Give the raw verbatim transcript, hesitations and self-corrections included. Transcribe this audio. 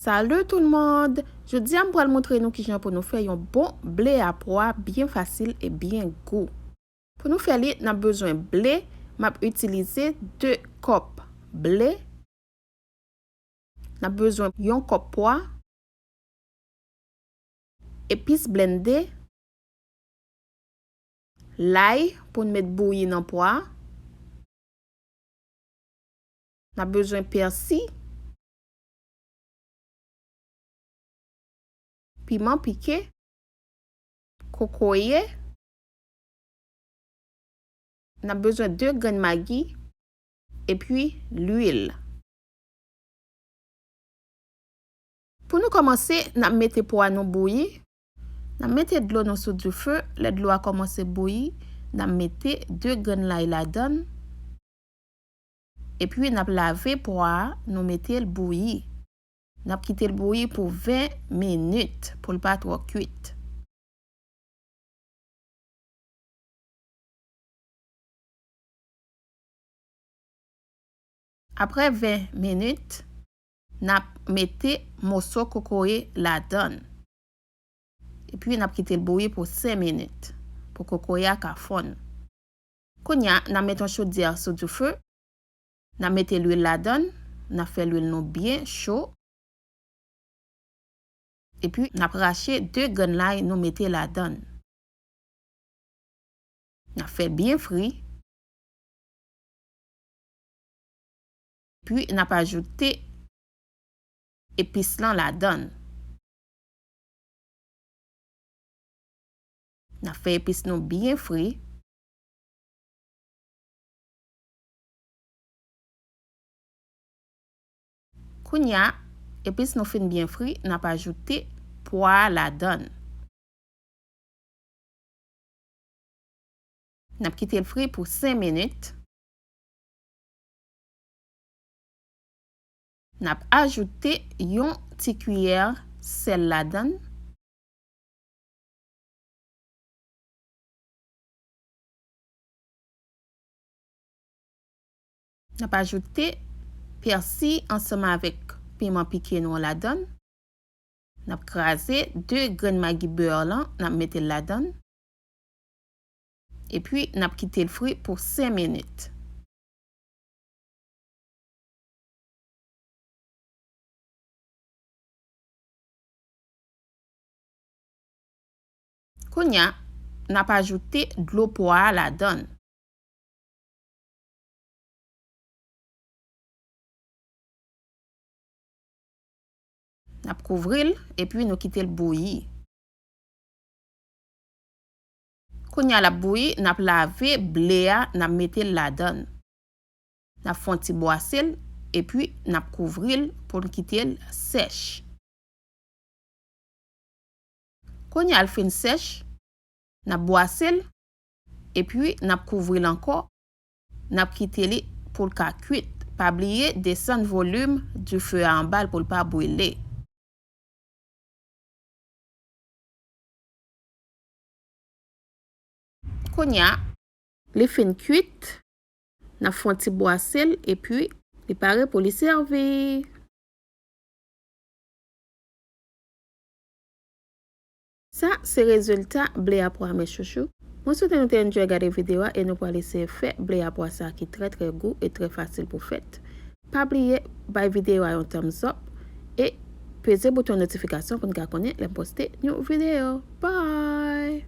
Salut tout le monde! Jodi a m pral montre nou kijan pou nou fè yon bon ble a pwa byen fasil e byen gou. Pou nou fè li, n ap bezwen ble, m ap itilize de kòp ble. N ap bezwen yon kòp pwa, epis blende, lay pou n met bouyi nan pwa. N ap bezwen pèsi, piman pike, kokoye. N ap bezwen de grenn magi, epi lwil. Pou nou kòmanse, n ap mete pwa nou bouyi. N ap mete dlo nou sou dife. Lè dlo a kòmanse bouyi, n ap mete de grenn lay ladan l. Epi n ap lave pwa a, nou mete l bouyi. N ap kite l bouyi pou ven minit pou l pa twò kwit. Apre ven minit, n ap mete moso kokoye ladan l. Epi n ap kite l bouyi pou senk minit pou kokoye a ka fonn. Kounye a, n ap mete yon chodyè sou dife. N ap mete lwil ladan l, n ap fè lwil nou byen cho. Epi, n ap rache de grenn lay nou mete ladan l. N ap fè byen fri. Epi, n ap ajoute epis lan ladan l. N ap fè epis nou byen fri. Kounye a, epis nou fin byen fri, n ap ajoute pwa a ladan l. N ap kite l fri pou senk minit. N ap ajoute yon ti kiyè sèl ladan l. N ap ajoute pèsi ansanm avèk piman pike nou an ladan l. N ap kraze de grenn magi bè lan, n ap mete l ladan l. Epi, n ap kite l fri pou senk minit. Kounye a, n ap ajoute dlo pwa a ladan l. N ap kouvri l, epi nou kite l bouyi. Kounye a l ap bouyi, n ap lave ble a, n ap mete l ladan l. N ap fè yon ti bwase l, epi n ap kouvri l pou n kite l sèch. Kounye a l fin sèch, n ap bwase l, epi n ap kouvri l ankò, n ap kite li pou l ka kwit. Pa bliye desann volim dife a anba l pou l pa brile. Kounye a, li fin kwit, n ap fè yon ti bwase l, epi li pare pou li sèvi. Sa se rezilta ble a pwa, mes chouchous. Mwen swete nou te enjoy gade videyo a e nou pral eseye fè ble a pwa sa ki trè, trè gou e trè fasil pou fèt. Pa bliye bay videyo a yon thumbs up e peze bouton notifikasyon pou n ka konnen lè m poste yon videyo. Bye!